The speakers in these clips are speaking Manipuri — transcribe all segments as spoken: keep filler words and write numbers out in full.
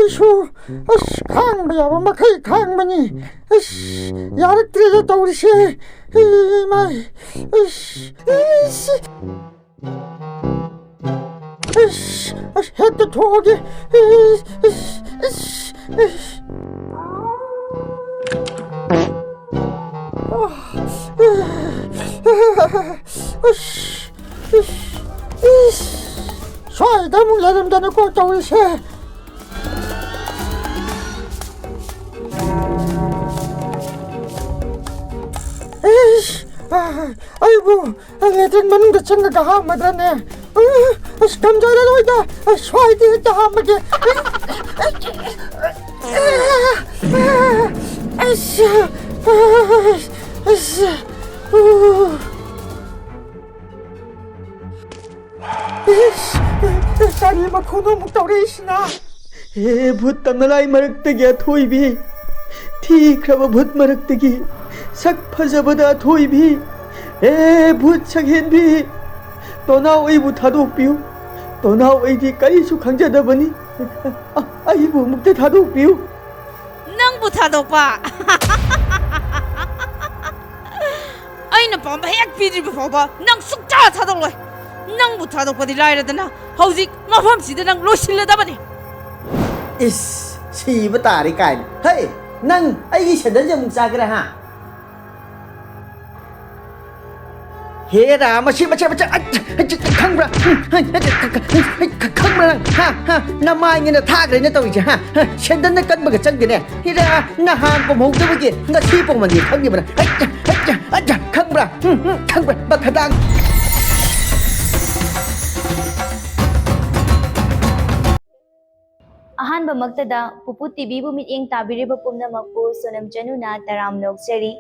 ꯑꯩꯁꯨ ꯑꯁ ꯈꯥꯡꯕ ꯌꯥꯕ ꯃꯈꯩ ꯈꯥꯡꯕꯅꯤ꯫ ꯑꯁ ꯌꯥꯔꯛꯇ꯭ꯔꯦꯗ ꯇꯧꯔꯤꯁꯦ꯫ ꯏꯃꯥꯏ꯫ ꯑꯁ ꯑꯁ ꯑꯁ ꯑꯁ ꯍꯦꯛꯇ ꯊꯣꯛꯑꯒꯦ꯫ ꯑꯁ ꯑꯁ ꯑꯁ ꯑꯁ ꯑꯁ ꯏꯁ! ꯏꯁ! ꯁ꯭ꯋꯥꯏꯗ ꯑꯃꯨꯛ ꯂꯩꯔꯝꯗꯅꯀꯣ ꯇꯧꯔꯤꯁꯦ꯫ ꯏꯁ! ꯑ, ꯑꯩꯕꯨ ꯂꯦꯇ꯭ꯔꯤꯟ ꯃꯅꯨꯡꯗ ꯆꯪꯉꯒ ꯍꯥꯝꯃꯗ꯭ꯔꯅꯦ? ꯑ, ꯑꯁ, ꯉꯝꯖꯔꯔꯣꯏꯗ꯫ ꯑ, ꯁ꯭ꯋꯥꯏꯗ ꯍꯦꯛꯇ ꯍꯥꯝꯃꯒꯦ꯫ ꯑꯁ! ꯑꯁ! ꯑꯁ! ꯎ꯫ ꯏꯁ! ꯀꯔꯤ ꯃꯈꯣꯟꯅꯣ ꯑꯃꯨꯛ ꯇꯧꯔꯛꯏꯁꯤꯅ? ꯍꯦ ꯚꯨꯠ ꯇꯝꯅꯂꯥꯏ ꯃꯔꯛꯇꯒꯤ ꯑꯊꯣꯏꯕꯤ, ꯊꯤꯈ꯭ꯔꯕ ꯚꯨꯠ ꯃꯔꯛꯇꯒꯤ ꯁꯛ ꯐꯖꯕꯗ ꯑꯊꯣꯏꯕꯤ, ꯍꯦ ꯚꯨꯠ ꯁꯛꯍꯦꯟꯕꯤ, ꯇꯣꯅꯥꯎ ꯑꯩꯕꯨ ꯊꯥꯗꯣꯛꯄꯤꯌꯨ꯫ ꯇꯣꯅꯥꯎ ꯑꯩꯗꯤ ꯀꯔꯤꯁꯨ ꯈꯪꯖꯗꯕꯅꯤ꯫ ꯑ-, ꯑꯩꯕꯨ ꯑꯃꯨꯛꯇ ꯊꯥꯗꯣꯛꯄꯤꯌꯨ꯫ ꯅꯪꯕꯨ ꯊꯥꯗꯣꯛꯄ? ꯑꯩꯅ ꯄꯥꯝꯕ ꯍꯦꯛ ꯄꯤꯗ꯭ꯔꯤꯕ ꯐꯥꯎꯕ ꯅꯪ ꯁꯨꯛꯊꯥ ꯊꯥꯗꯣꯛꯂꯣꯏ꯫ ꯅꯪꯕꯨ ꯊꯥꯗꯣꯛꯄꯗꯤ ꯂꯥꯏꯔꯗꯅ ꯍꯧꯖꯤꯛ ꯃꯐꯝꯁꯤꯗ ꯅꯪ ꯂꯣꯏꯁꯤꯜꯂꯗꯕꯅꯤ꯫ ꯏꯁ, ꯁꯤꯕ ꯇꯥꯔꯦ ꯀꯥꯏꯅ꯫ ꯍꯩ, ꯅꯪ ꯑꯩꯒꯤ ꯁꯦꯟꯗꯜꯁꯦ ꯑꯃꯨꯛ ꯆꯥꯒꯦꯔꯥ, ꯍꯥ? ꯍꯦꯔꯥ, ꯃꯁꯤ, ꯃꯁꯤ, ꯃꯁꯤ, ꯑꯩ, ꯑꯩ, ꯈꯪꯕ꯭ꯔꯥ? ꯎꯝ, ꯑꯩ, ꯑꯩ, ꯑꯩ, ꯈꯪꯕ꯭ꯔꯥ ꯅꯪ? ꯍꯥ? ꯍꯥ? ꯅꯃꯥꯏꯅꯤꯅ ꯊꯥꯈ꯭ꯔꯦꯅ ꯇꯧꯔꯤꯁꯦ, ꯍꯥ? ꯍꯥ? ꯁꯦꯟꯗꯜꯅ ꯀꯟꯕꯒ ꯆꯪꯗꯦꯅꯦ꯫ ꯍꯦꯔꯥ, ꯅꯍꯥꯟ ꯄꯣꯝꯍꯧꯗꯕꯒꯤ ꯉꯁꯤ ꯄꯣꯝꯍꯟꯒꯦ ꯈꯪꯉꯤꯕ꯭ꯔꯥ? ꯑꯩ, ꯑꯩ, ꯑꯩ, ꯈꯪꯕ꯭ꯔꯥ? ꯎꯝ, ꯎꯝ, ꯈꯪꯕ꯭ꯔꯥ? ꯕꯈꯗꯥꯡ꯫ ꯑꯍꯥꯟꯕꯃꯛꯇꯗ ꯄꯨꯄꯨ ꯇꯤꯚꯤꯕꯨ ꯃꯤꯠꯌꯦꯡ ꯇꯥꯕꯤꯔꯤꯕ ꯄꯨꯝꯅꯃꯛꯄꯨ ꯁꯣꯅꯝ ꯆꯅꯨꯅ ꯇꯔꯥꯝꯅ ꯑꯣꯛꯆꯔꯤ꯫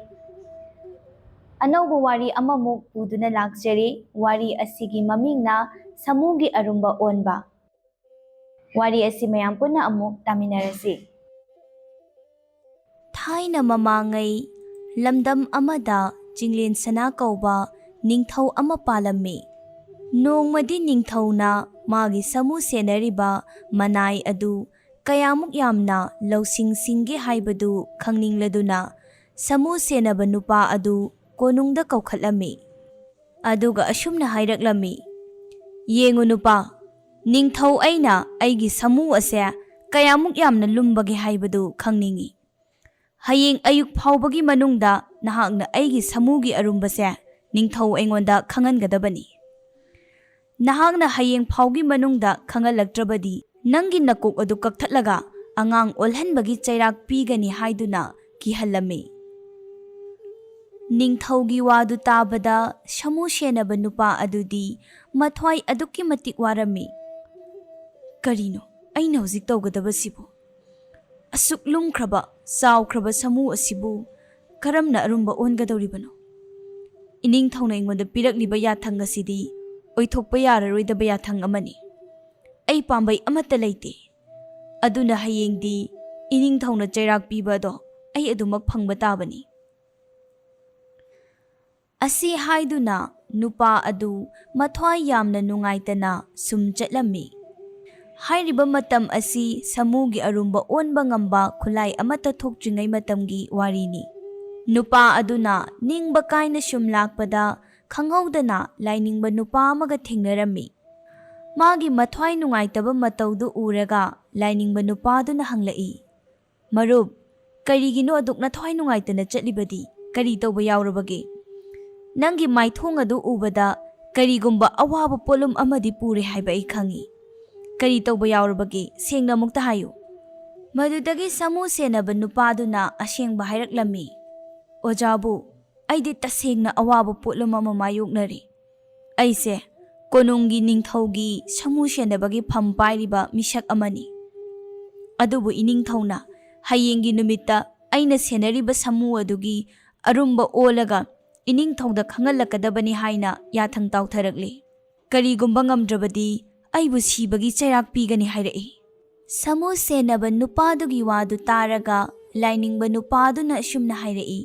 ꯑꯅꯧꯕ ꯋꯥꯔꯤ ꯑꯃꯃꯨꯛ ꯄꯨꯗꯨꯅ ꯂꯥꯛꯆꯔꯤ꯫ ꯋꯥꯔꯤ ꯑꯁꯤꯒꯤ ꯃꯃꯤꯡꯅ ꯁꯥꯃꯨꯒꯤ ꯑꯔꯨꯝꯕ ꯑꯣꯟꯕ꯫ ꯋꯥꯔꯤ ꯑꯁꯤ ꯃꯌꯥꯝ ꯄꯨꯟꯅ ꯑꯃꯨꯛ ꯇꯥꯃꯤꯟꯅꯔꯁꯤ꯫ ꯊꯥꯏꯅ ꯃꯃꯥꯡꯉꯩ ꯂꯝꯗꯝ ꯑꯃꯗ ꯆꯤꯡꯂꯦꯟ ꯁꯅꯥ ꯀꯧꯕ ꯅꯤꯡꯊꯧ ꯑꯃ ꯄꯥꯜꯂꯝꯃꯤ꯫ ꯅꯣꯡꯃꯗꯤ ꯅꯤꯡꯊꯧꯅ ꯃꯥꯒꯤ ꯁꯥꯃꯨ ꯁꯦꯟꯅꯔꯤꯕ ꯃꯅꯥꯏ ꯑꯗꯨ ꯀꯌꯥꯃꯨꯛ ꯌꯥꯝꯅ ꯂꯧꯁꯤꯡ ꯁꯤꯡꯒꯦ ꯍꯥꯏꯕꯗꯨ ꯈꯪꯅꯤꯡꯂꯗꯨꯅ ꯁꯥꯃꯨ ꯁꯦꯟꯅꯕ ꯅꯨꯄꯥ ꯑꯗꯨ ꯀꯣꯅꯨꯡꯗ ꯀꯧꯈꯠꯂꯝꯃꯤ꯫ ꯑꯗꯨꯒ ꯑꯁꯨꯝꯅ ꯍꯥꯏꯔꯛꯂꯝꯃꯤ, "ꯌꯦꯡꯉꯨ ꯅꯨꯄꯥ, ꯅꯤꯡꯊꯧ ꯑꯩꯅ ꯑꯩꯒꯤ ꯁꯥꯃꯨ ꯑꯁꯦ ꯀꯌꯥꯃꯨꯛ ꯌꯥꯝꯅ ꯂꯨꯝꯕꯒꯦ ꯍꯥꯏꯕꯗꯨ ꯈꯪꯅꯤꯡꯏ꯫ ꯍꯌꯦꯡ ꯑꯌꯨꯛ ꯐꯥꯎꯕꯒꯤ ꯃꯅꯨꯡꯗ ꯅꯍꯥꯛꯅ ꯑꯩꯒꯤ ꯁꯥꯃꯨꯒꯤ ꯑꯔꯨꯝꯕꯁꯦ ꯅꯤꯡꯊꯧ ꯑꯩꯉꯣꯟꯗ ꯈꯪꯍꯟꯒꯗꯕꯅꯤ꯫ ꯅꯍꯥꯛꯅ ꯍꯌꯦꯡ ꯐꯥꯎꯒꯤ ꯃꯅꯨꯡꯗ ꯈꯪꯍꯜꯂꯛꯇ꯭ꯔꯕꯗꯤ ꯅꯪꯒꯤ ꯅꯀꯣꯛ ꯑꯗꯨ ꯀꯛꯊꯠꯂꯒ ꯑꯉꯥꯡ ꯑꯣꯜꯍꯟꯕꯒꯤ ꯆꯩꯔꯥꯛ ꯄꯤꯒꯅꯤ" ꯍꯥꯏꯗꯨꯅ ꯀꯤꯍꯜꯂꯝꯃꯤ꯫ ꯅꯤꯡꯊꯧꯒꯤ ꯋꯥꯗꯨ ꯇꯥꯕꯗ ꯁꯥꯃꯨ ꯁꯦꯟꯅꯕ ꯅꯨꯄꯥ ꯑꯗꯨꯗꯤ ꯃꯊ꯭ꯋꯥꯏ ꯑꯗꯨꯛꯀꯤ ꯃꯇꯤꯛ ꯋꯥꯔꯝꯃꯤ꯫ "ꯀꯔꯤꯅꯣ ꯑꯩꯅ ꯍꯧꯖꯤꯛ ꯇꯧꯒꯗꯕꯁꯤꯕꯨ? ꯑꯁꯨꯛ ꯂꯨꯝꯈ꯭ꯔꯕ, ꯆꯥꯎꯈ꯭ꯔꯕ ꯁꯥꯃꯨ ꯑꯁꯤꯕꯨ ꯀꯔꯝꯅ ꯑꯔꯨꯝꯕ ꯑꯣꯟꯒꯗꯧꯔꯤꯕꯅꯣ? ꯏꯅꯤꯡꯊꯧꯅ ꯑꯩꯉꯣꯟꯗ ꯄꯤꯔꯛꯂꯤꯕ ꯌꯥꯊꯪ ꯑꯁꯤꯗꯤ ꯑꯣꯏꯊꯣꯛꯄ ꯌꯥꯔꯔꯣꯏꯗꯕ ꯌꯥꯊꯪ ꯑꯃꯅꯤ꯫ ꯑꯩ ꯄꯥꯝꯕꯩ ꯑꯃꯠꯇ ꯂꯩꯇꯦ꯫ ꯑꯗꯨꯅ ꯍꯌꯦꯡꯗꯤ ꯏꯅꯤꯡꯊꯧꯅ ꯆꯩꯔꯥꯛ ꯄꯤꯕ ꯑꯗꯣ ꯑꯩ ꯑꯗꯨꯃꯛ ꯐꯪꯕ ꯇꯥꯕꯅꯤ" ꯑꯁꯤ ꯍꯥꯏꯗꯨꯅ ꯅꯨꯄꯥ ꯑꯗꯨ ꯃꯊ꯭ꯋꯥꯏ ꯌꯥꯝꯅ ꯅꯨꯡꯉꯥꯏꯇꯅ ꯁꯨꯝ ꯆꯠꯂꯝꯃꯤ꯫ ꯍꯥꯏꯔꯤꯕ ꯃꯇꯝ ꯑꯁꯤ ꯁꯥꯃꯨꯒꯤ ꯑꯔꯨꯝꯕ ꯑꯣꯟꯕ ꯉꯝꯕ ꯈꯨꯠꯂꯥꯏ ꯑꯃꯠꯇ ꯊꯣꯛꯇ꯭ꯔꯤꯉꯩ ꯃꯇꯝꯒꯤ ꯋꯥꯔꯤꯅꯤ꯫ ꯅꯨꯄꯥ ꯑꯗꯨꯅ ꯅꯤꯡꯕ ꯀꯥꯏꯅ ꯁꯨꯝ ꯂꯥꯛꯄꯗ ꯈꯪꯍꯧꯗꯅ ꯂꯥꯏꯅꯤꯡꯕ ꯅꯨꯄꯥ ꯑꯃꯒ ꯊꯦꯡꯅꯔꯝꯃꯤ꯫ ꯃꯥꯒꯤ ꯃꯊ꯭ꯋꯥꯏ ꯅꯨꯡꯉꯥꯏꯇꯕ ꯃꯇꯧꯗꯨ ꯎꯔꯒ ꯂꯥꯏꯅꯤꯡꯕ ꯅꯨꯄꯥꯗꯨꯅ ꯍꯪꯂꯛꯏ, "ꯃꯔꯨꯞ, ꯀꯔꯤꯒꯤꯅꯣ ꯑꯗꯨꯛ ꯅꯊ꯭ꯋꯥꯏ ꯅꯨꯡꯉꯥꯏꯇꯅ ꯆꯠꯂꯤꯕꯗꯤ? ꯀꯔꯤ ꯇꯧꯕ ꯌꯥꯎꯔꯕꯒꯦ? ꯅꯪꯒꯤ ꯃꯥꯏꯊꯣꯡ ꯑꯗꯨ ꯎꯕꯗ ꯀꯔꯤꯒꯨꯝꯕ ꯑꯋꯥꯕ ꯄꯣꯠꯂꯨꯝ ꯑꯃꯗꯤ ꯄꯨꯔꯦ ꯍꯥꯏꯕ ꯑꯩ ꯈꯪꯏ꯫ ꯀꯔꯤ ꯇꯧꯕ ꯌꯥꯎꯔꯕꯒꯦ? ꯁꯦꯡꯅ ꯑꯃꯨꯛꯇ ꯍꯥꯏꯌꯨ"꯫ ꯃꯗꯨꯗꯒꯤ ꯁꯥꯃꯨ ꯁꯦꯟꯅꯕ ꯅꯨꯄꯥꯗꯨꯅ ꯑꯁꯦꯡꯕ ꯍꯥꯏꯔꯛꯂꯝꯃꯤ, "ꯑꯣꯖꯥꯕꯨ, ꯑꯩꯗꯤ ꯇꯁꯦꯡꯅ ꯑꯋꯥꯕ ꯄꯣꯠꯂꯨꯝ ꯑꯃ ꯃꯥꯌꯣꯛꯅꯔꯤ꯫ ꯑꯩꯁꯦ ꯀꯣꯅꯨꯡꯒꯤ ꯅꯤꯡꯊꯧꯒꯤ ꯁꯥꯃꯨ ꯁꯦꯟꯅꯕꯒꯤ ꯐꯝ ꯄꯥꯏꯔꯤꯕ ꯃꯤꯁꯛ ꯑꯃꯅꯤ꯫ ꯑꯗꯨꯕꯨ ꯏꯅꯤꯡꯊꯧꯅ ꯍꯌꯦꯡꯒꯤ ꯅꯨꯃꯤꯠꯇ ꯑꯩꯅ ꯁꯦꯟꯅꯔꯤꯕ ꯁꯥꯃꯨ ꯑꯗꯨꯒꯤ ꯑꯔꯨꯝꯕ ꯑꯣꯜꯂꯒ ꯏꯅꯤꯡꯊꯧꯗ ꯈꯪꯍꯜꯂꯛꯀꯗꯕꯅꯤ ꯍꯥꯏꯅ ꯌꯥꯊꯪ ꯇꯥꯎꯊꯔꯛꯂꯤ꯫ ꯀꯔꯤꯒꯨꯝꯕ ꯉꯝꯗ꯭ꯔꯕꯗꯤ ꯑꯩꯕꯨ ꯁꯤꯕꯒꯤ ꯆꯩꯔꯥꯛ ꯄꯤꯒꯅꯤ" ꯍꯥꯏꯔꯛꯏ꯫ ꯁꯥꯃꯨ ꯁꯦꯟꯅꯕ ꯅꯨꯄꯥꯗꯨꯒꯤ ꯋꯥꯗꯨ ꯇꯥꯔꯒ ꯂꯥꯏꯅꯤꯡꯕ ꯅꯨꯄꯥꯗꯨꯅ ꯑꯁꯨꯝꯅ ꯍꯥꯏꯔꯛꯏ,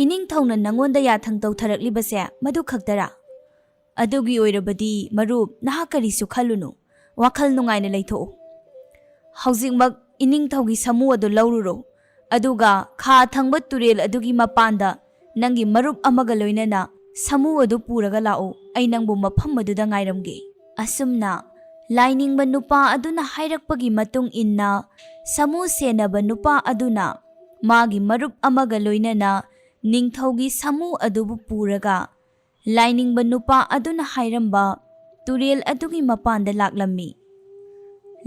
"ꯏꯅꯤꯡꯊꯧꯅ ꯅꯉꯣꯟꯗ ꯌꯥꯊꯪ ꯇꯧꯊꯔꯛꯂꯤꯕꯁꯦ ꯃꯗꯨ ꯈꯛꯇꯔꯥ? ꯑꯗꯨꯒꯤ ꯑꯣꯏꯔꯕꯗꯤ ꯃꯔꯨꯞ, ꯅꯍꯥꯛ ꯀꯔꯤꯁꯨ ꯈꯜꯂꯨꯅꯨ, ꯋꯥꯈꯜ ꯅꯨꯡꯉꯥꯏꯅ ꯂꯩꯊꯣꯛꯎ꯫ ꯍꯧꯖꯤꯛꯃꯛ ꯏꯅꯤꯡꯊꯧꯒꯤ ꯁꯥꯃꯨ ꯑꯗꯨ ꯂꯧꯔꯨꯔꯣ, ꯑꯗꯨꯒ ꯈꯥ ꯊꯪꯕ ꯇꯨꯔꯦꯜ ꯑꯗꯨꯒꯤ ꯃꯄꯥꯟꯗ ꯅꯪꯒꯤ ꯃꯔꯨꯞ ꯑꯃꯒ ꯂꯣꯏꯅꯅ ꯁꯥꯃꯨ ꯑꯗꯨ ꯄꯨꯔꯒ ꯂꯥꯛꯎ꯫ ꯑꯩ ꯅꯪꯕꯨ ꯃꯐꯝ ꯑꯗꯨꯗ ꯉꯥꯏꯔꯝꯒꯦ꯫ ꯑꯁꯨꯝꯅ ꯂꯥꯏꯅꯤꯡꯕ ꯅꯨꯄꯥ ꯑꯗꯨꯅ ꯍꯥꯏꯔꯛꯄꯒꯤ ꯃꯇꯨꯡ ꯏꯟꯅ ꯁꯥꯃꯨ ꯁꯦꯟꯅꯕ ꯅꯨꯄꯥ ꯑꯗꯨꯅ ꯃꯥꯒꯤ ꯃꯔꯨꯞ ꯑꯃꯒ ꯂꯣꯏꯅꯅ ꯅꯤꯡꯊꯧꯒꯤ ꯁꯥꯃꯨ ꯑꯗꯨꯕꯨ ꯄꯨꯔꯒ ꯂꯥꯏꯅꯤꯡꯕ ꯅꯨꯄꯥ ꯑꯗꯨꯅ ꯍꯥꯏꯔꯝꯕ ꯇꯨꯔꯦꯜ ꯑꯗꯨꯒꯤ ꯃꯄꯥꯟꯗ ꯂꯥꯛꯂꯝꯃꯤ꯫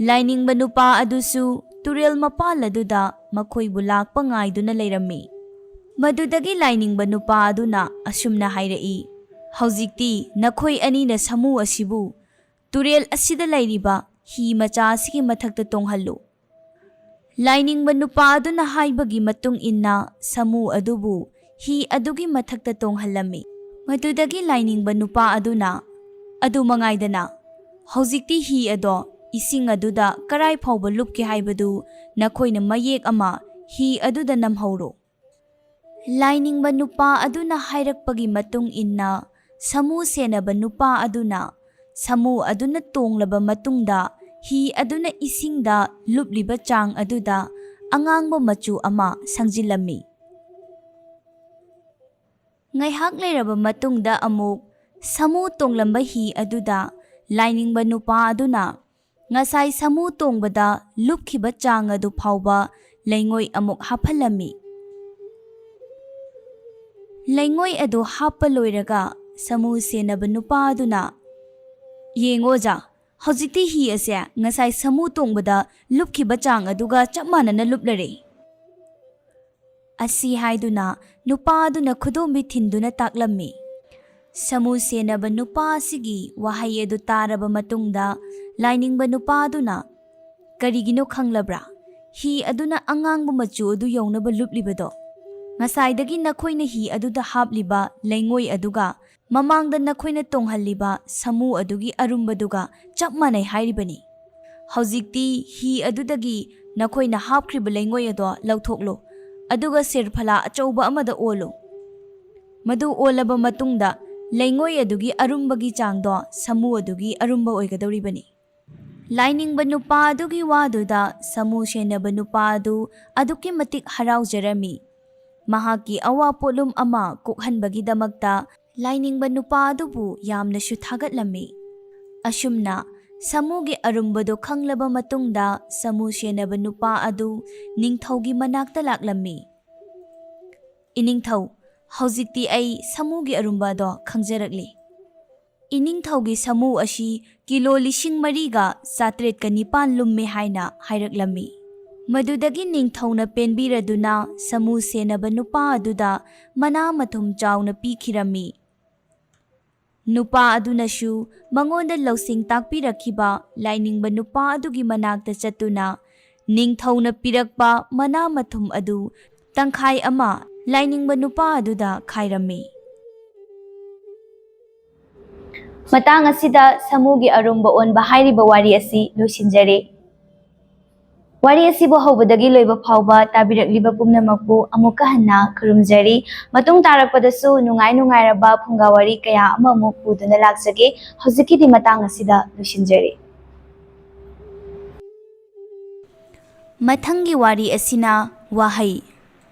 ꯂꯥꯏꯅꯤꯡꯕ ꯅꯨꯄꯥ ꯑꯗꯨꯁꯨ ꯇꯨꯔꯦꯜ ꯃꯄꯥꯜ ꯑꯗꯨꯗ ꯃꯈꯣꯏꯕꯨ ꯂꯥꯛꯄ ꯉꯥꯏꯗꯨꯅ ꯂꯩꯔꯝꯃꯤ꯫ ꯃꯗꯨꯗꯒꯤ ꯂꯥꯏꯅꯤꯡꯕ ꯅꯨꯄꯥ ꯑꯗꯨꯅ ꯑꯁꯨꯝꯅ ꯍꯥꯏꯔꯛꯏ, "ꯍꯧꯖꯤꯛꯇꯤ ꯅꯈꯣꯏ ꯑꯅꯤꯅ ꯁꯥꯃꯨ ꯑꯁꯤꯕꯨ ꯇꯨꯔꯦꯜ ꯑꯁꯤꯗ ꯂꯩꯔꯤꯕ ꯍꯤ ꯃꯆꯥ ꯑꯁꯤꯒꯤ ꯃꯊꯛꯇ ꯇꯣꯡꯍꯜꯂꯨ꯫" ꯂꯥꯏꯅꯤꯡꯕ ꯅꯨꯄꯥ ꯑꯗꯨꯅ ꯍꯥꯏꯕꯒꯤ ꯃꯇꯨꯡ ꯏꯟꯅ ꯁꯥꯃꯨ ꯑꯗꯨꯕꯨ ꯍꯤ ꯑꯗꯨꯒꯤ ꯃꯊꯛꯇ ꯇꯣꯡꯍꯜꯂꯝꯃꯤ꯫ ꯃꯗꯨꯗꯒꯤ ꯂꯥꯏꯅꯤꯡꯕ ꯅꯨꯄꯥ ꯑꯗꯨꯅ, "ꯑꯗꯨ ꯃꯉꯥꯏꯗꯅ, ꯍꯧꯖꯤꯛꯇꯤ ꯍꯤ ꯑꯗꯣ ꯏꯁꯤꯡ ꯑꯗꯨꯗ ꯀꯔꯥꯏ ꯐꯥꯎꯕ ꯂꯨꯞꯀꯦ ꯍꯥꯏꯕꯗꯨ ꯅꯈꯣꯏꯅ ꯃꯌꯦꯛ ꯑꯃ ꯍꯤ ꯑꯗꯨꯗ ꯅꯝꯍꯧꯔꯣ꯫" ꯂꯥꯏꯅꯤꯡꯕ ꯅꯨꯄꯥ ꯑꯗꯨꯅ ꯍꯥꯏꯔꯛꯄꯒꯤ ꯃꯇꯨꯡ ꯏꯟꯅ ꯁꯥꯃꯨ ꯁꯦꯟꯅꯕ ꯅꯨꯄꯥ ꯑꯗꯨꯅ ꯁꯥꯃꯨ ꯑꯗꯨꯅ ꯇꯣꯡꯂꯕ ꯃꯇꯨꯡꯗ ꯍꯤ ꯑꯗꯨꯅ ꯏꯁꯤꯡꯗ ꯂꯨꯞꯂꯤꯕ ꯆꯥꯡ ꯑꯗꯨꯗ ꯑꯉꯥꯡꯕ ꯃꯆꯨ ꯑꯃ ꯁꯪꯖꯤꯜꯂꯝꯃꯤ꯫ ꯉꯥꯏꯍꯥꯛ ꯂꯩꯔꯕ ꯃꯇꯨꯡꯗ ꯑꯃꯨꯛ ꯁꯥꯃꯨ ꯇꯣꯡꯂꯝꯕ ꯍꯤ ꯑꯗꯨꯗ ꯂꯥꯏꯅꯤꯡꯕ ꯅꯨꯄꯥ ꯑꯗꯨꯅ ꯉꯁꯥꯏ ꯁꯥꯃꯨ ꯇꯣꯡꯕꯗ ꯂꯨꯞꯈꯤꯕ ꯆꯥꯡ ꯑꯗꯨ ꯐꯥꯎꯕ ꯂꯩꯉꯣꯏ ꯑꯃꯨꯛ ꯍꯥꯞꯍꯜꯂꯝꯃꯤ꯫ ꯂꯩꯉꯣꯏ ꯑꯗꯨ ꯍꯥꯞꯄ ꯂꯣꯏꯔꯒ ꯁꯥꯃꯨ ꯁꯦꯟꯅꯕ ꯅꯨꯄꯥ ꯑꯗꯨꯅ, "ꯌꯦꯡꯉꯣ ꯑꯣꯖꯥ, ꯍꯧꯖꯤꯛꯇꯤ ꯍꯤ ꯑꯁꯦ ꯉꯁꯥꯏ ꯁꯥꯃꯨ ꯇꯣꯡꯕꯗ ꯂꯨꯞꯈꯤꯕ ꯆꯥꯡ ꯑꯗꯨꯒ ꯆꯞ ꯃꯥꯟꯅꯅ ꯂꯨꯞꯂꯔꯦ꯫" ꯑꯁꯤ ꯍꯥꯏꯗꯨꯅ ꯅꯨꯄꯥ ꯑꯗꯨꯅ ꯈꯨꯗꯣꯝꯕꯤ ꯊꯤꯟꯗꯨꯅ ꯇꯥꯛꯂꯝꯃꯤ꯫ ꯁꯥꯃꯨ ꯁꯦꯟꯅꯕ ꯅꯨꯄꯥ ꯑꯁꯤꯒꯤ ꯋꯥꯍꯩ ꯑꯗꯨ ꯇꯥꯔꯕ ꯃꯇꯨꯡꯗ ꯂꯥꯏꯅꯤꯡꯕ ꯅꯨꯄꯥ ꯑꯗꯨꯅ, "ꯀꯔꯤꯒꯤꯅꯣ ꯈꯪꯂꯕ꯭ꯔꯥ? ꯍꯤ ꯑꯗꯨꯅ ꯑꯉꯥꯡꯕ ꯃꯆꯨ ꯑꯗꯨ ꯌꯧꯅꯕ ꯂꯨꯞꯂꯤꯕꯗꯣ? ꯉꯁꯥꯏꯗꯒꯤ ꯅꯈꯣꯏꯅ ꯍꯤ ꯑꯗꯨꯗ ꯍꯥꯞꯂꯤꯕ ꯂꯩꯉꯣꯏ ꯑꯗꯨꯒ ꯃꯃꯥꯡꯗ ꯅꯈꯣꯏꯅ ꯇꯣꯡꯍꯜꯂꯤꯕ ꯁꯥꯃꯨ ꯑꯗꯨꯒꯤ ꯑꯔꯨꯝꯕꯗꯨꯒ ꯆꯞ ꯃꯥꯟꯅꯩ ꯍꯥꯏꯔꯤꯕꯅꯤ꯫ ꯍꯧꯖꯤꯛꯇꯤ ꯍꯤ ꯑꯗꯨꯗꯒꯤ ꯅꯈꯣꯏꯅ ꯍꯥꯞꯈ꯭ꯔꯤꯕ ꯂꯩꯉꯣꯏ ꯑꯗꯣ ꯂꯧꯊꯣꯛꯂꯣ, ꯑꯗꯨꯒ ꯁꯤꯔꯐꯂꯥ ꯑꯆꯧꯕ ꯑꯃꯗ ꯑꯣꯜꯂꯨ꯫ ꯃꯗꯨ ꯑꯣꯜꯂꯕ ꯃꯇꯨꯡꯗ ꯂꯩꯉꯣꯏ ꯑꯗꯨꯒꯤ ꯑꯔꯨꯝꯕꯒꯤ ꯆꯥꯡꯗꯣ ꯁꯥꯃꯨ ꯑꯗꯨꯒꯤ ꯑꯔꯨꯝꯕ ꯑꯣꯏꯒꯗꯧꯔꯤꯕꯅꯤ꯫" ꯂꯥꯏꯅꯤꯡꯕ ꯅꯨꯄꯥ ꯑꯗꯨꯒꯤ ꯋꯥꯗꯨꯗ ꯁꯥꯃꯨ ꯁꯦꯟꯅꯕ ꯅꯨꯄꯥ ꯑꯗꯨ ꯑꯗꯨꯛꯀꯤ ꯃꯇꯤꯛ ꯍꯔꯥꯎꯖꯔꯝꯃꯤ꯫ ꯃꯍꯥꯛꯀꯤ ꯑꯋꯥ ꯄꯣꯠꯂꯨꯝ ꯑꯃ ꯀꯣꯛꯍꯟꯕꯒꯤꯗꯃꯛꯇ ꯂꯥꯏꯅꯤꯡꯕ ꯅꯨꯄꯥ ꯑꯗꯨꯕꯨ ꯌꯥꯝꯅꯁꯨ ꯊꯥꯒꯠꯂꯝꯃꯤ꯫ ꯑꯁꯨꯝꯅ ꯁꯥꯃꯨꯒꯤ ꯑꯔꯨꯝꯕꯗꯨ ꯈꯪꯂꯕ ꯃꯇꯨꯡꯗ ꯁꯥꯃꯨ ꯁꯦꯟꯅꯕ ꯅꯨꯄꯥ ꯑꯗꯨ ꯅꯤꯡꯊꯧꯒꯤ ꯃꯅꯥꯛꯇ ꯂꯥꯛꯂꯝꯃꯤ꯫ "ꯏꯅꯤꯡꯊꯧ, ꯍꯧꯖꯤꯛꯇꯤ ꯑꯩ ꯁꯥꯃꯨꯒꯤ ꯑꯔꯨꯝꯕ ꯑꯗꯣ ꯈꯪꯖꯔꯛꯂꯤ꯫ ꯏꯅꯤꯡꯊꯧꯒꯤ ꯁꯥꯃꯨ ꯑꯁꯤ ꯀꯤꯂꯣ ꯂꯤꯁꯤꯡ ꯃꯔꯤꯒ ꯆꯥꯇ꯭ꯔꯦꯠꯀ ꯅꯤꯄꯥꯟ ꯂꯨꯝꯃꯦ" ꯍꯥꯏꯅ ꯍꯥꯏꯔꯛꯂꯝꯃꯤ꯫ ꯃꯗꯨꯗꯒꯤ ꯅꯤꯡꯊꯧꯅ ꯄꯦꯟꯕꯤꯔꯗꯨꯅ ꯁꯥꯃꯨ ꯁꯦꯟꯅꯕ ꯅꯨꯄꯥ ꯑꯗꯨꯗ ꯃꯅꯥ ꯃꯊꯨꯝ ꯆꯥꯎꯅ ꯄꯤꯈꯤꯔꯝꯃꯤ꯫ ꯅꯨꯄꯥ ꯑꯗꯨꯅꯁꯨ ꯃꯉꯣꯟꯗ ꯂꯧꯁꯤꯡ ꯇꯥꯛꯄꯤꯔꯛꯈꯤꯕ ꯂꯥꯏꯅꯤꯡꯕ ꯅꯨꯄꯥ ꯑꯗꯨꯒꯤ ꯃꯅꯥꯛꯇ ꯆꯠꯇꯨꯅ ꯅꯤꯡꯊꯧꯅ ꯄꯤꯔꯛꯄ ꯃꯅꯥ ꯃꯊꯨꯝ ꯑꯗꯨ ꯇꯪꯈꯥꯏ ꯑꯃ ꯂꯥꯏꯅꯤꯡꯕ ꯅꯨꯄꯥ ꯑꯗꯨꯗ ꯈꯥꯏꯔꯝꯃꯤ꯫ ꯃꯇꯥꯡ ꯑꯁꯤꯗ ꯁꯥꯃꯨꯒꯤ ꯑꯔꯨꯝꯕ ꯑꯣꯟꯕ ꯍꯥꯏꯔꯤꯕ ꯋꯥꯔꯤ ꯑꯁꯤ ꯂꯣꯏꯁꯤꯟꯖꯔꯦ꯫ ꯋꯥꯔꯤ ꯑꯁꯤꯕꯨ ꯍꯧꯕꯗꯒꯤ ꯂꯣꯏꯕ ꯐꯥꯎꯕ ꯇꯥꯕꯤꯔꯛꯂꯤꯕ ꯄꯨꯝꯅꯃꯛꯄꯨ ꯑꯃꯨꯛꯀ ꯍꯟꯅ ꯈꯨꯔꯨꯝꯖꯔꯤ꯫ ꯃꯇꯨꯡ ꯇꯥꯔꯛꯄꯗꯁꯨ ꯅꯨꯡꯉꯥꯏ ꯅꯨꯡꯉꯥꯏꯔꯕ ꯐꯨꯡꯒꯥ ꯋꯥꯔꯤ ꯀꯌꯥ ꯑꯃꯃꯨꯛ ꯄꯨꯗꯨꯅ ꯂꯥꯛꯆꯒꯦ꯫ ꯍꯧꯖꯤꯛꯀꯤꯗꯤ ꯃꯇꯥꯡ ꯑꯁꯤꯗ ꯂꯣꯏꯁꯤꯟꯖꯔꯦ꯫ ꯃꯊꯪꯒꯤ ꯋꯥꯔꯤ ꯑꯁꯤꯅ ꯋꯥꯍꯩ꯫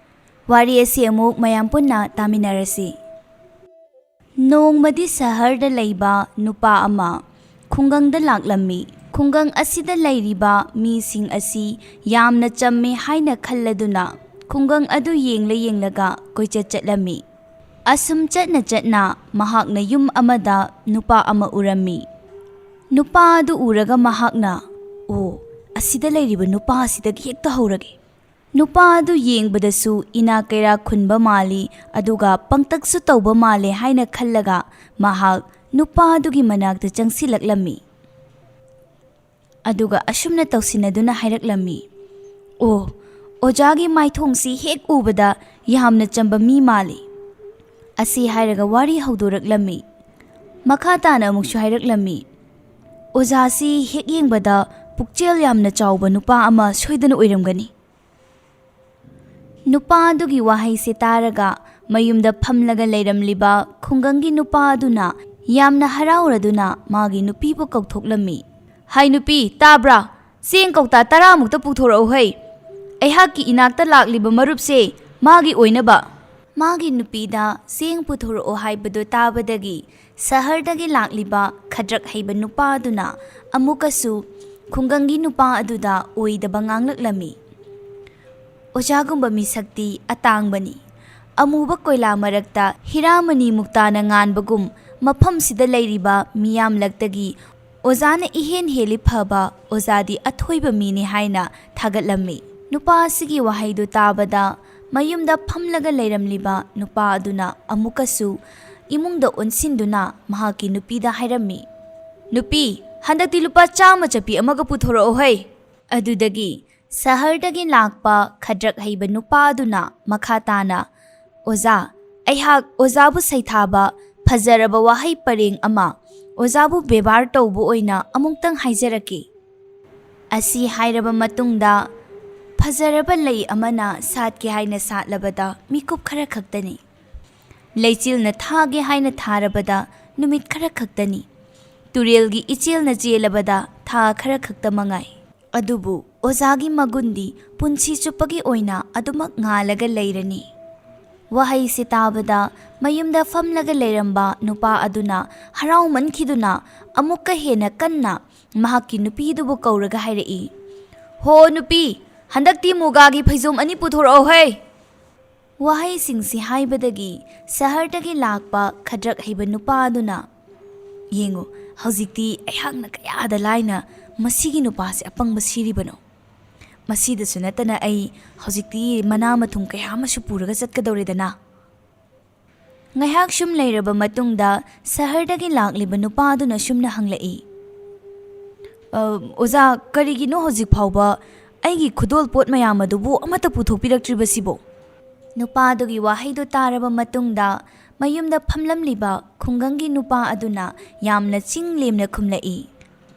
ꯋꯥꯔꯤ ꯑꯁꯤ ꯑꯃꯨꯛ ꯃꯌꯥꯝ ꯄꯨꯟꯅ ꯇꯥꯃꯤꯟꯅꯔꯁꯤ꯫ ꯅꯣꯡꯃꯗꯤ ꯁꯍꯔꯗ ꯂꯩꯕ ꯅꯨꯄꯥ ꯑꯃ ꯈꯨꯡꯒꯪꯗ ꯂꯥꯛꯂꯝꯃꯤ꯫ ꯈꯨꯡꯒꯪ ꯑꯁꯤꯗ ꯂꯩꯔꯤꯕ ꯃꯤꯁꯤꯡ ꯑꯁꯤ ꯌꯥꯝꯅ ꯆꯝꯃꯦ ꯍꯥꯏꯅ ꯈꯜꯂꯗꯨꯅ ꯈꯨꯡꯒꯪ ꯑꯗꯨ ꯌꯦꯡꯂ ꯌꯦꯡꯂꯒ ꯀꯣꯏꯆꯠ ꯆꯠꯂꯝꯃꯤ꯫ ꯑꯁꯨꯝ ꯆꯠꯅ ꯆꯠꯅ ꯃꯍꯥꯛꯅ ꯌꯨꯝ ꯑꯃꯗ ꯅꯨꯄꯥ ꯑꯃ ꯎꯔꯝꯃꯤ꯫ ꯅꯨꯄꯥ ꯑꯗꯨ ꯎꯔꯒ ꯃꯍꯥꯛꯅ, "ꯑꯣ, ꯑꯁꯤꯗ ꯂꯩꯔꯤꯕ ꯅꯨꯄꯥ ꯑꯁꯤꯗꯒꯤ ꯍꯦꯛꯇ ꯍꯧꯔꯒꯦ꯫" ꯅꯨꯄꯥ ꯑꯗꯨ ꯌꯦꯡꯕꯗꯁꯨ ꯏꯅꯥꯛ ꯀꯩꯔꯥꯛ ꯈꯨꯟꯕ ꯃꯥꯜꯂꯤ, ꯑꯗꯨꯒ ꯄꯪꯇꯛꯁꯨ ꯇꯧꯕ ꯃꯥꯜꯂꯦ ꯍꯥꯏꯅ ꯈꯜꯂꯒ ꯃꯍꯥꯛ ꯅꯨꯄꯥ ꯑꯗꯨꯒꯤ ꯃꯅꯥꯛꯇ ꯆꯪꯁꯤꯜꯂꯛꯂꯝꯃꯤ꯫ ꯑꯗꯨꯒ ꯑꯁꯨꯝꯅ ꯇꯧꯁꯤꯟꯅꯗꯨꯅ ꯍꯥꯏꯔꯛꯂꯝꯃꯤ, "ꯑꯣ, ꯑꯣꯖꯥꯒꯤ ꯃꯥꯏꯊꯣꯡꯁꯤ ꯍꯦꯛ ꯎꯕꯗ ꯌꯥꯝꯅ ꯆꯝꯕ ꯃꯤ ꯃꯥꯜꯂꯤ꯫" ꯑꯁꯤ ꯍꯥꯏꯔꯒ ꯋꯥꯔꯤ ꯍꯧꯗꯣꯔꯛꯂꯝꯃꯤ꯫ ꯃꯈꯥ ꯇꯥꯅ ꯑꯃꯨꯛꯁꯨ ꯍꯥꯏꯔꯛꯂꯝꯃꯤ, "ꯑꯣꯖꯥꯁꯤ ꯍꯦꯛ ꯌꯦꯡꯕꯗ ꯄꯨꯛꯆꯦꯜ ꯌꯥꯝꯅ ꯆꯥꯎꯕ ꯅꯨꯄꯥ ꯑꯃ ꯁꯣꯏꯗꯅ ꯑꯣꯏꯔꯝꯒꯅꯤ꯫" ꯅꯨꯄꯥ ꯑꯗꯨꯒꯤ ꯋꯥꯍꯩꯁꯦ ꯇꯥꯔꯒ ꯃꯌꯨꯝꯗ ꯐꯝꯂꯒ ꯂꯩꯔꯝꯂꯤꯕ ꯈꯨꯡꯒꯪꯒꯤ ꯅꯨꯄꯥ ꯑꯗꯨꯅ ꯌꯥꯝꯅ ꯍꯔꯥꯎꯔꯗꯨꯅ ꯃꯥꯒꯤ ꯅꯨꯄꯤꯕꯨ ꯀꯧꯊꯣꯛꯂꯝꯃꯤ꯫ "ꯍꯥꯏ ꯅꯨꯄꯤ, ꯇꯥꯕ꯭ꯔꯥ? ꯆꯦꯡ ꯀꯧꯇꯥ ꯇꯔꯥꯃꯨꯛꯇ ꯄꯨꯊꯣꯔꯛꯎ ꯍꯩ꯫ ꯑꯩꯍꯥꯛꯀꯤ ꯏꯅꯥꯛꯇ ꯂꯥꯛꯂꯤꯕ ꯃꯔꯨꯞꯁꯦ ꯃꯥꯒꯤ ꯑꯣꯏꯅꯕ꯫" ꯃꯥꯒꯤ ꯅꯨꯄꯤꯗ ꯆꯦꯡ ꯄꯨꯊꯣꯔꯛꯑꯣ ꯍꯥꯏꯕꯗꯨ ꯇꯥꯕꯗꯒꯤ ꯁꯍꯔꯗꯒꯤ ꯂꯥꯛꯂꯤꯕ ꯈꯗ꯭ꯔꯛ ꯍꯩꯕ ꯅꯨꯄꯥ ꯑꯗꯨꯅ ꯑꯃꯨꯛꯀꯁꯨ ꯈꯨꯡꯒꯪꯒꯤ ꯅꯨꯄꯥ ꯑꯗꯨꯗ ꯑꯣꯏꯗꯕ ꯉꯥꯡꯂꯛꯂꯝꯃꯤ꯫ "ꯑꯣꯖꯥꯒꯨꯝꯕ ꯃꯤꯁꯛꯇꯤ ꯑꯇꯥꯡꯕꯅꯤ꯫ ꯑꯃꯨꯕ ꯀꯣꯏꯂꯥ ꯃꯔꯛꯇ ꯍꯤꯔꯥꯃꯅꯤ ꯃꯨꯛꯇꯥꯅ ꯉꯥꯟꯕꯒꯨꯝ ꯃꯐꯝꯁꯤꯗ ꯂꯩꯔꯤꯕ ꯃꯤꯌꯥꯝꯂꯛꯇꯒꯤ ꯑꯣꯖꯥꯅ ꯏꯍꯦꯟ ꯍꯦꯜꯂꯤ ꯐꯕ ꯑꯣꯖꯥꯗꯤ ꯑꯊꯣꯏꯕ ꯃꯤꯅꯤ" ꯍꯥꯏꯅ ꯊꯥꯒꯠꯂꯝꯃꯤ꯫ ꯅꯨꯄꯥ ꯑꯁꯤꯒꯤ ꯋꯥꯍꯩꯗꯨ ꯇꯥꯕꯗ ꯃꯌꯨꯝꯗ ꯐꯝꯂꯒ ꯂꯩꯔꯝꯂꯤꯕ ꯅꯨꯄꯥ ꯑꯗꯨꯅ ꯑꯃꯨꯛꯀꯁꯨ ꯏꯃꯨꯡꯗ ꯑꯣꯟꯁꯤꯟꯗꯨꯅ ꯃꯍꯥꯛꯀꯤ ꯅꯨꯄꯤꯗ ꯍꯥꯏꯔꯝꯃꯤ, "ꯅꯨꯄꯤ, ꯍꯟꯗꯛꯇꯤ ꯂꯨꯄꯥ ꯆꯥꯝꯃ ꯆꯠꯄꯤ ꯑꯃꯒ ꯄꯨꯊꯣꯔꯛꯑꯣ ꯍꯩ꯫" ꯑꯗꯨꯗꯒꯤ ꯁꯍꯔꯗꯒꯤ ꯂꯥꯛꯄ ꯈꯗ꯭ꯔꯛ ꯍꯩꯕ ꯅꯨꯄꯥ ꯑꯗꯨꯅ ꯃꯈꯥ ꯇꯥꯅ, "ꯑꯣꯖꯥ, ꯑꯩꯍꯥꯛ ꯑꯣꯖꯥꯕꯨ ꯁꯩꯊꯥꯕ ꯐꯖꯔꯕ ꯋꯥꯍꯩ ꯄꯔꯦꯡ ꯑꯃ ꯑꯣꯖꯥꯕꯨ ꯕꯦꯕꯥꯔ ꯇꯧꯕ ꯑꯣꯏꯅ ꯑꯃꯨꯛꯇꯪ ꯍꯥꯏꯖꯔꯛꯀꯦ꯫" ꯑꯁꯤ ꯍꯥꯏꯔꯕ ꯃꯇꯨꯡꯗ, ꯐꯖꯔꯕ ꯂꯩ ꯑꯃꯅ ꯁꯥꯠꯀꯦ ꯍꯥꯏꯅ ꯁꯥꯠꯂꯕꯗ ꯃꯤꯀꯨꯞ ꯈꯔ ꯈꯛꯇꯅꯤ꯫ ꯂꯩꯆꯤꯜꯅ ꯊꯥꯒꯦ ꯍꯥꯏꯅ ꯊꯥꯔꯕꯗ ꯅꯨꯃꯤꯠ ꯈꯔ ꯈꯛꯇꯅꯤ꯫ ꯇꯨꯔꯦꯜꯒꯤ ꯏꯆꯦꯜꯅ ꯆꯦꯜꯂꯕꯗ ꯊꯥ ꯈꯔ ꯈꯛꯇ ꯃꯉꯥꯏ꯫ ꯑꯗꯨꯕꯨ ꯑꯣꯖꯥꯒꯤ ꯃꯒꯨꯟꯗꯤ ꯄꯨꯟꯁꯤ ꯆꯨꯞꯄꯒꯤ ꯑꯣꯏꯅ ꯑꯗꯨꯃꯛ ꯉꯥꯜꯂꯒ ꯂꯩꯔꯅꯤ꯫ ꯋꯥꯍꯩꯁꯤ ꯇꯥꯕꯗ ꯃꯌꯨꯝꯗ ꯐꯝꯂꯒ ꯂꯩꯔꯝꯕ ꯅꯨꯄꯥ ꯑꯗꯨꯅ ꯍꯔꯥꯎꯃꯟꯈꯤꯗꯨꯅ ꯑꯃꯨꯛꯀ ꯍꯦꯟꯅ ꯀꯟꯅ ꯃꯍꯥꯛꯀꯤ ꯅꯨꯄꯤꯗꯨꯕꯨ ꯀꯧꯔꯒ ꯍꯥꯏꯔꯛꯏ, "ꯍꯣ ꯅꯨꯄꯤ, ꯍꯟꯗꯛꯇꯤ ꯃꯨꯒꯥꯒꯤ ꯐꯩꯖꯣꯝ ꯑꯅꯤ ꯄꯨꯊꯣꯔꯛꯑꯣ ꯍꯩ!" ꯋꯥꯍꯩꯁꯤꯡꯁꯤ ꯍꯥꯏꯕꯗꯒꯤ ꯁꯍꯔꯗꯒꯤ ꯂꯥꯛꯄ ꯈꯗ꯭ꯔꯛ ꯍꯩꯕ ꯅꯨꯄꯥ ꯑꯗꯨꯅ, "ꯌꯦꯡꯉꯨ, ꯍꯧꯖꯤꯛꯇꯤ ꯑꯩꯍꯥꯛꯅ ꯀꯌꯥꯗ ꯂꯥꯏꯅ ꯃꯁꯤꯒꯤ ꯅꯨꯄꯥꯁꯦ ꯑꯄꯪꯕ ꯁꯤꯔꯤꯕꯅꯣ꯫ ꯃꯁꯤꯗꯁꯨ ꯅꯠꯇꯅ ꯑꯩ ꯍꯧꯖꯤꯛꯇꯤ ꯃꯅꯥ ꯃꯊꯨꯝ ꯀꯌꯥ ꯑꯃꯁꯨ ꯄꯨꯔꯒ ꯆꯠꯀꯗꯧꯔꯦꯗꯅ꯫" ꯉꯥꯏꯍꯥꯛ ꯁꯨꯝ ꯂꯩꯔꯕ ꯃꯇꯨꯡꯗ ꯁꯍꯔꯗꯒꯤ ꯂꯥꯛꯂꯤꯕ ꯅꯨꯄꯥ ꯑꯗꯨꯅ ꯁꯨꯝꯅ ꯍꯪꯂꯛꯏ, "ꯑ, ꯑꯣꯖꯥ, ꯀꯔꯤꯒꯤꯅꯣ ꯍꯧꯖꯤꯛ ꯐꯥꯎꯕ ꯑꯩꯒꯤ ꯈꯨꯗꯣꯜ ꯄꯣꯠ ꯃꯌꯥꯝ ꯑꯗꯨꯕꯨ ꯑꯃꯠꯇ ꯄꯨꯊꯣꯛꯄꯤꯔꯛꯇ꯭ꯔꯤꯕꯁꯤꯕꯣ?" ꯅꯨꯄꯥ ꯑꯗꯨꯒꯤ ꯋꯥꯍꯩꯗꯨ ꯇꯥꯔꯕ ꯃꯇꯨꯡꯗ ꯃꯌꯨꯝꯗ ꯐꯝꯂꯝꯂꯤꯕ ꯈꯨꯡꯒꯪꯒꯤ ꯅꯨꯄꯥ ꯑꯗꯨꯅ ꯌꯥꯝꯅ ꯆꯤꯡ ꯂꯦꯝꯅ ꯈꯨꯝꯂꯛꯏ,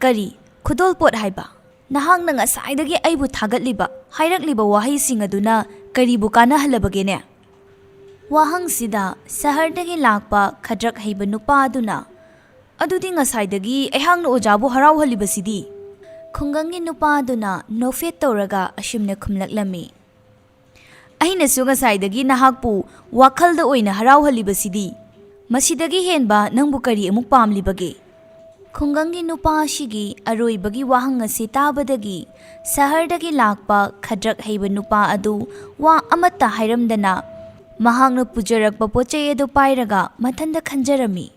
"ꯀꯔꯤ? ꯈꯨꯗꯣꯜ ꯄꯣꯠ ꯍꯥꯏꯕ? ꯅꯍꯥꯛꯅ ꯉꯁꯥꯏꯗꯒꯤ ꯑꯩꯕꯨ ꯊꯥꯒꯠꯂꯤꯕ, ꯍꯥꯏꯔꯛꯂꯤꯕ ꯋꯥꯍꯩꯁꯤꯡ ꯑꯗꯨꯅ ꯀꯔꯤꯕꯨ ꯀꯥꯟꯅꯍꯜꯂꯕꯒꯦꯅꯦ?" ꯋꯥꯍꯪꯁꯤꯗ ꯁꯍꯔꯗꯒꯤ ꯂꯥꯛꯄ ꯈꯗ꯭ꯔꯛ ꯍꯩꯕ ꯅꯨꯄꯥ ꯑꯗꯨꯅ, "ꯑꯗꯨꯗꯤ ꯉꯁꯥꯏꯗꯒꯤ ꯑꯩꯍꯥꯛꯅ ꯑꯣꯖꯥꯕꯨ ꯍꯔꯥꯎꯍꯜꯂꯤꯕꯁꯤꯗꯤ?" ꯈꯨꯡꯒꯪꯒꯤ ꯅꯨꯄꯥ ꯑꯗꯨꯅ ꯅꯣꯛꯐꯦꯠ ꯇꯧꯔꯒ ꯑꯁꯨꯝꯅ ꯈꯨꯝꯂꯛꯂꯝꯃꯤ: "ꯑꯩꯅꯁꯨ ꯉꯁꯥꯏꯗꯒꯤ ꯅꯍꯥꯛꯄꯨ ꯋꯥꯈꯜꯗ ꯑꯣꯏꯅ ꯍꯔꯥꯎꯍꯜꯂꯤꯕꯁꯤꯗꯤ꯫ ꯃꯁꯤꯗꯒꯤ ꯍꯦꯟꯕ ꯅꯪꯕꯨ ꯀꯔꯤ ꯑꯃꯨꯛ ꯄꯥꯝꯂꯤꯕꯒꯦ?" ꯈꯨꯡꯒꯪꯒꯤ ꯅꯨꯄꯥ ꯑꯁꯤꯒꯤ ꯑꯔꯣꯏꯕꯒꯤ ꯋꯥꯍꯪ ꯑꯁꯤ ꯇꯥꯕꯗꯒꯤ ꯁꯍꯔꯗꯒꯤ ꯂꯥꯛꯄ ꯈꯗ꯭ꯔꯛ ꯍꯩꯕ ꯅꯨꯄꯥ ꯑꯗꯨ ꯋꯥ ꯑꯃꯠꯇ ꯍꯥꯏꯔꯝꯗꯅ ꯃꯍꯥꯛꯅ ꯄꯨꯖꯔꯛꯄ ꯄꯣꯠ ꯆꯩ ꯑꯗꯨ ꯄꯥꯏꯔꯒ ꯃꯊꯟꯇ ꯈꯟꯖꯔꯝꯃꯤ: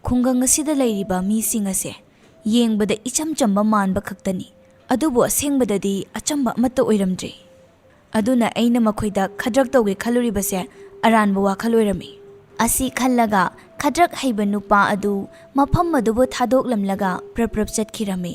"ꯈꯨꯡꯒꯪ ꯑꯁꯤꯗ ꯂꯩꯔꯤꯕ ꯃꯤꯁꯤꯡ ꯑꯁꯦ ꯌꯦꯡꯕꯗ ꯏꯆꯝ ꯆꯝꯕ ꯃꯥꯟꯕ ꯈꯛꯇꯅꯤ, ꯑꯗꯨꯕꯨ ꯑꯁꯦꯡꯕꯗꯗꯤ ꯑꯆꯝꯕ ꯑꯃꯠꯇ ꯑꯣꯏꯔꯝꯗ꯭ꯔꯦ꯫ ꯑꯗꯨꯅ ꯑꯩꯅ ꯃꯈꯣꯏꯗ ꯈꯗ꯭ꯔꯛ ꯇꯧꯒꯦ ꯈꯜꯂꯨꯔꯤꯕꯁꯦ ꯑꯔꯥꯟꯕ ꯋꯥꯈꯜ ꯑꯣꯏꯔꯝꯃꯤ"꯫ ꯑꯁꯤ ꯈꯜꯂꯒ ꯈꯗ꯭ꯔꯛ ꯍꯩꯕ ꯅꯨꯄꯥ ꯑꯗꯨ ꯃꯐꯝ ꯑꯗꯨꯕꯨ ꯊꯥꯗꯣꯛꯂꯝꯂꯒ ꯄ꯭ꯔꯞ ꯄ꯭ꯔꯞ ꯆꯠꯈꯤꯔꯝꯃꯤ꯫